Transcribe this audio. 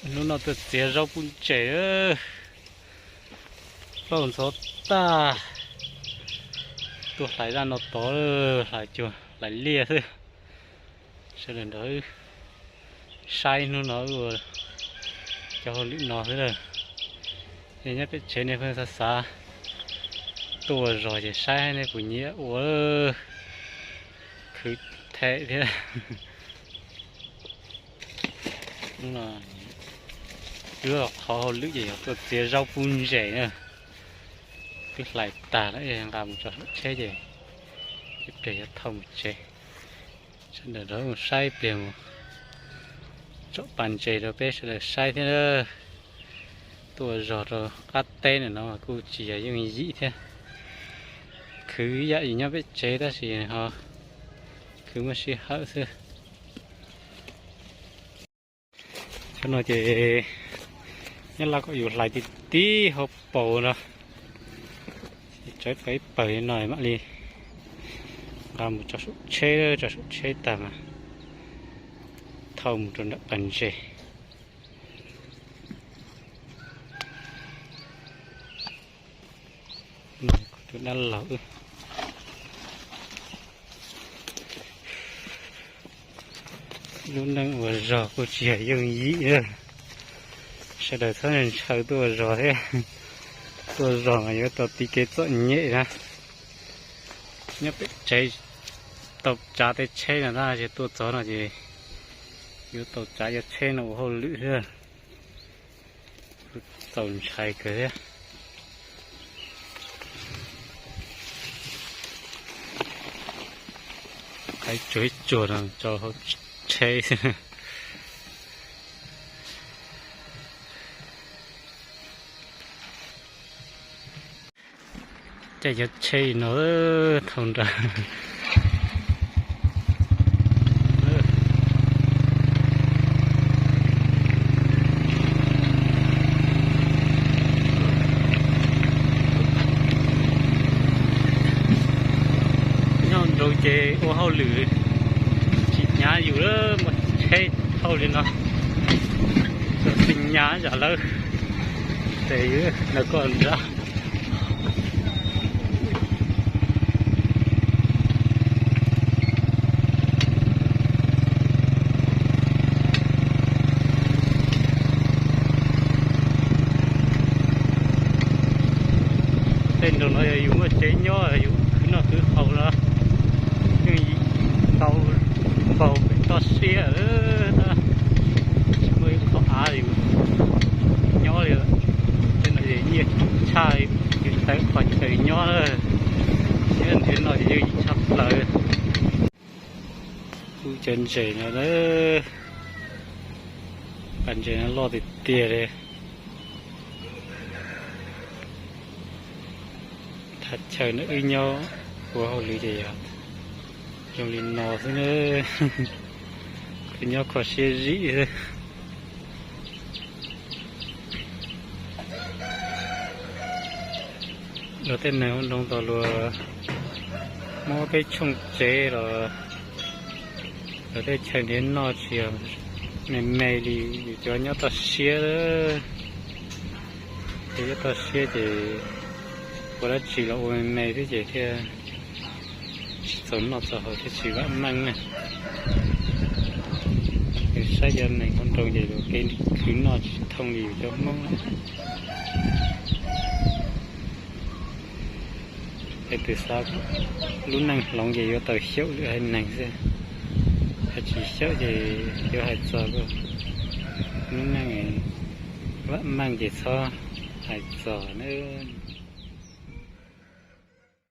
Hnub no tuaj txiav zaub puv ntses, plaub ntxhov tag, tuaj hlais zaj no tod, hlais cuag hlais liaj xwb. Sawv daws nrog wb saib hnub no ua cov hauj lwm no xwb lawm. Yog nyob pem tsev nej pheej xav xav tuaj ua zog ces saib nej puas nyiam ua, khwv them thiab. Wb qhov hauj lwm ces yog tuaj txiav zaub puv ntses na. Twb hlais tag lawm, nqa mus tso saum tsheb ces ib pliag yuav thauj mus tsev. Sawv daws nrog mus saib ib pliag mus tsom pas ntses rau peb sawv daws saib thiab. Tuaj ua zog rau qab teb no mas kuj tsis yog yooj yim thiab. Khwv ib yam li nyob pem tsev tab sis ho khwv muaj sij hawm xwb. Cov no ces nyob Laj kom yus hlais tib tib hauv paus no, ces tso ib pawg ib pawg li no mam li nqa mus tso saum tsheb, tso saum tsheb tag mas thauj mus rau nram pas ntses. Tus dab laug wb, lub neej ua zog kuj tsis yog yooj yim. Sawv daws txhob ntshaw tuaj ua zog thiab. Tuaj ua zog mas yuav tau tiv kev txom nyem na. Nyob pem tsev tau tsav tej tsheb no na, ces tuaj txog no ces yuav tau tsav cov tsheb no ua hauj lwm thiab. Txaus ntshai kawg thiab. Qhaiv tsuag ib tsuag no tso hauv tsheb xwb. Caij cov tsheb no thauj nrad. Nyob nroog ces ua hauj lwm tsis hnyav yus lawm, muaj tsheb thauj li no, xwb nyab zam lawv, ces yus nrog koj nrad. Tej nroog no yog yus muaj tsev nyob yus khwv noj khwv haus no, yeej tau npaug pem toj siab, tsis muaj ib qho av yus nyob li. Tej no ces nyiaj tshaj, yus tau qhov chaw nyob na. Nyob nrhiav no ces yooj yim tshaj plaws. Kuj cov ntses no, pas ntses no loj tiag tiag li. Thaj chaw no wb nyob ua hauj lwm ces yog zoo li no xwb na. Kuj nyob kho siab zim xwb. Luag tej neeg ua nroog tos luag muab peb tshooj tsev los luag tej chaw nrhiav noj tsis yog me me li yus cov nyob toj siab. Ces nyob toj siab ces ua dab tsi los ua me me xwb ces thiaj tsis txaus noj txaus haus thiab tsis vam meej na. Yus saib cov neeg ua nroog ces luag kev khwv noj tsis thooj li yus cov Hmoob na. Es tus xav lub neej hloov ces yuav tau xyaum lwm haiv neeg xwb, yog tsis xyaum ces yuav hais txog lub neej vam meej ces txhob hais txog nawb.